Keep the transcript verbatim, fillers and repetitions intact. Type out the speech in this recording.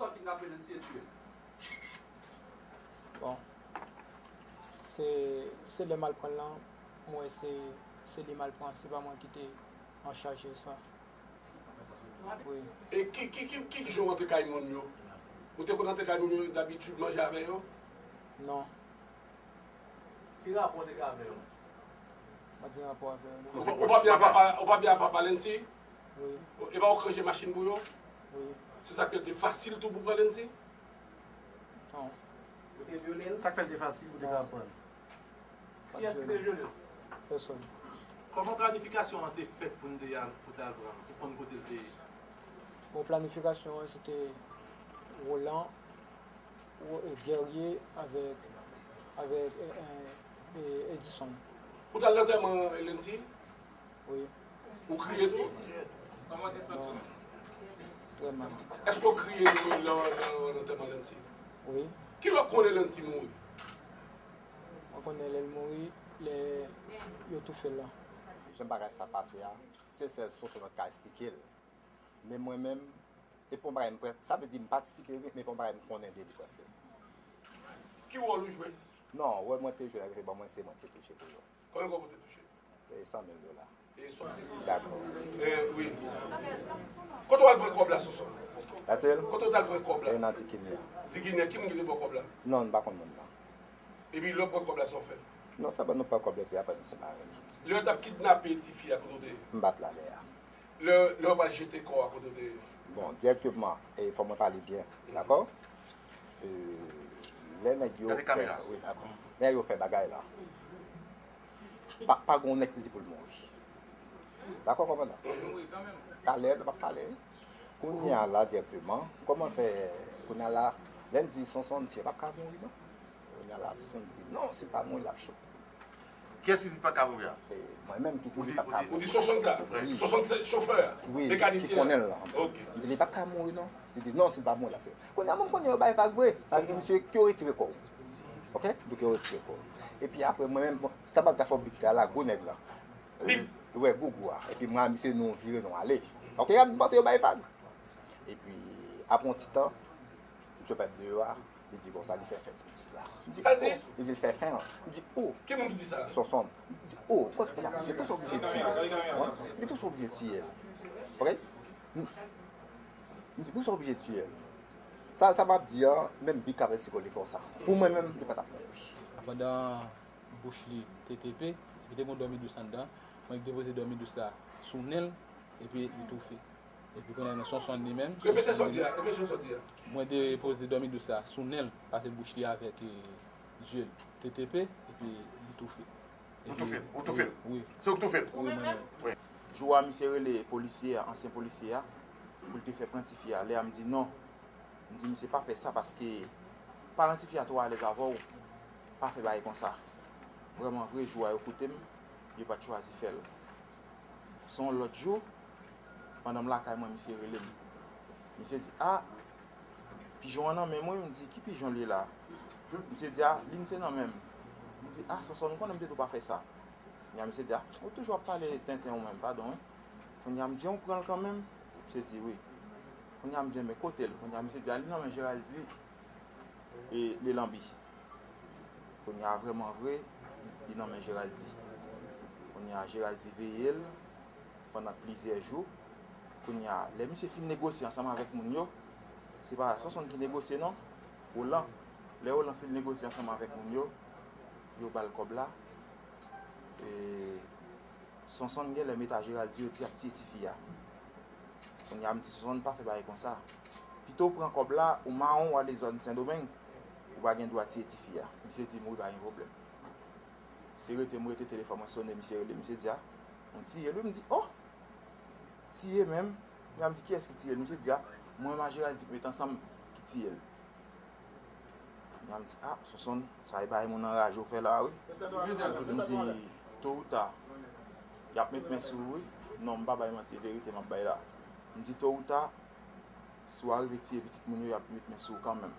Sa kidnape Lancy e tiye l. Bon, se, se lè m al pran l lan, m wè se, se li m al pran, se pa mwen ki te an chaj de sa. Wi. E ki, ki, ki, ki jan w antre kay moun yo? Ou te konn antre kay moun yo dabitid manje avè yo? Non. Ki rapò w te gen avè yo? M pa t gen rapò avè yo, non. Ou pa, ou pa byen a papa, ou pa byen a papa Lancy? Wi. E pa ou k ranje machin pou yo? Wi. Se sa k fè l te fasil tou pou pran Lancy? Non. Ou te vyole l? Sa k fè l te fasil pou te ka pran l? Kiyès ki te vyole l? Pèsòn. Kòman planifikasyon an te fèt pou n te al, pou te al pran l, pou konn kote l te ye? Bon, planifikasyon an, se te Roland, Ro-, e, Guerrier avèk, avèk, e, e, e, Edison. Ou t al lantèman Lancy? Wi. Ou kriye tou? Non. Vrèman. Èske w kriye lè, lè, lè, lè w lantèman Lancy? Wi. Kilè w konnen Lancy mouri? Mwen konnen lè l mouri, lè yo toufe l lan. Jan bagay sa pase a, se sèl Sonson nan k ka esplike l. Men mwen menm, e pa yon bagay m prè-, sa vle di m patisipe wi, men pa yon bagay m konnen de li prèske. Ki wòl ou jwe? Non, wòl mwen te jwe la, yo te ban mwen, se mwen ki te touche pou yo. Konbyen kòb ou te touche? E san mil dola. E san mil. Dakò. E, wi. Kote w al pran kòb la, Sonson? Atil? Kote w t al pran kòb la? E nan Diginya. Diginya, ki moun ki te ba w kòb la? Non, m pa konn moun nan. Epi lè w pran kòb la, sa w fè? Non, sèlman nou pran kòb la, epi apre nou separe. Lè yo t ap kidnape tifi a, kote w te ye? M pa t la lè a. Lè, lè yo pral jete kò a, kote w te ye? Bon, dirèkteman, e, fò mwen pale byen, dakò? E, lè nèg yo fè, wi, dakò. Nèg yo fè bagay la. Pa, pa gen yon nèg ki di pou l mouri. Dakò, kòmandan? Talè, n ap pale. Kounye a la, dirèkteman, kòman fè, kounye a la, lè n di Sonson, misye p ap ka mouri, non. Kounye a la, Sonson di, non, si l pa mouri, l ap cho. Kiyès ki di l pa ka mouri a? E, mwen menm ki di li pa ka mouri. Ou di Sonson sa? Wi. Sonson se chofè a? Wi, ki konnen l lan. Ok. M di li pa ka mouri, non. Li di, non, si l pa mouri, l ap cho. Kounye a, mwen konnen yo bay vag vre. Sa vle di, misye, ke w retire kò w. Ok? Donk, yo retire kò w. Epi apre, mwen menm, bon, sa m ap ta fè w bit la, gwo nèg lan. Li. Wè, gougou a. Epi mwen, misye, nou vire, nou ale. Ok, m panse yo bay vag. Epi, apre yon ti tan, misye pèt deyò a, li di konsa, li fè fè ti pitit la. M di, oh. Li di l fè fen an. M di, oh. Ki moun ki di sa? Sonson. M di, oh, mwen, mwen, misye, pou sa oblije tiye l. Wi. M di, pou sa oblije tiye l. Ok? M, m di, pou sa oblije tiye l. Sa, sa m ap di an, menm bik ap estikole konsa. Pou mwen menm, li pa t ap mouri. Pandan bouch li te tepe, epi te gen dòmi dous anndan. Mwen ki depoze dòmi dous la sou nen l, epi li toufe. Epi kounye a, Sonson li menm, repete sa w di a, repete sa w di a. Mwen depoze dòmi dous la sou nen l, pase bouch li avèk, e, zye l te tepe, epi li toufe. Ou toufe l? Ou toufe l? Wi. Se ou k toufe l? Wi, mwen menm. Wi. Jou a, misye rele polisye a, ansyen polisye a, pou l te fè pran tifi a. Lè a, m di non. M di misye pa fè sa paske paran tifi a twò alèz avè w, pa fè bagay konsa. Vrèman vre, jou a yo koute m, yo pa t chwazi fè l. Se yon lòt jou, pandan m lakay mwen, misye rele m. Misye di, a, pijon an nan men mwen, m di, ki pijon li ye la? Misye di, a, li'm se nan men m. M di, a, Sonson, ou konnen m te di w pa fè sa. Kounye a, misye di, a, ou toujou ap pale tenten ou menm, padon, wi. Kounye a, m di, an, ou pran l kanmenm? Misye di, wi. Kounye a, m di, men kote l? Kounye a, misye di, a, li nan men Geraldy e Lelanbi. Kounye a, vrèman vre, li nan men Geraldy. Kounye a, Geraldy veye l pandan plizyè jou. Kounye a, lè misye fin negosye ansanm avèk moun yo, se pa Sonson ki negosye non, Roland. Lè Roland fin negosye ansanm avèk moun yo, yo ba l kòb la. E, Sonson genlè met a Geraldy yo di y ap tiye tifi a. Kounye a, m di Sonson pa fè bagay konsa. Pito w pran kòb la, ou mawon, w ale zòn Sendomeng, ou pa gen dwa tiye tifi a. Misye di m wi, pa gen pwoblèm. Se rete m rete, telefòn mwen sonnen, misye rele, misye di a, ou tiye l wi? M di, oh! Tiye menm? Kounye a m di, kiyès ki tiye l? Misye di a, mwen menm a Geraldy ki met ansanm ki tiye l. Kounye a m di, a, Sonson, sa e bagay moun anraje w fè la wi. M di, to ou ta, y ap met men sou ou wi. Non, m pa bay manti, e verite m ap bay la. M di, to ou ta, si w arive tiye pitit moun yo, y ap met men sou ou kanmenm.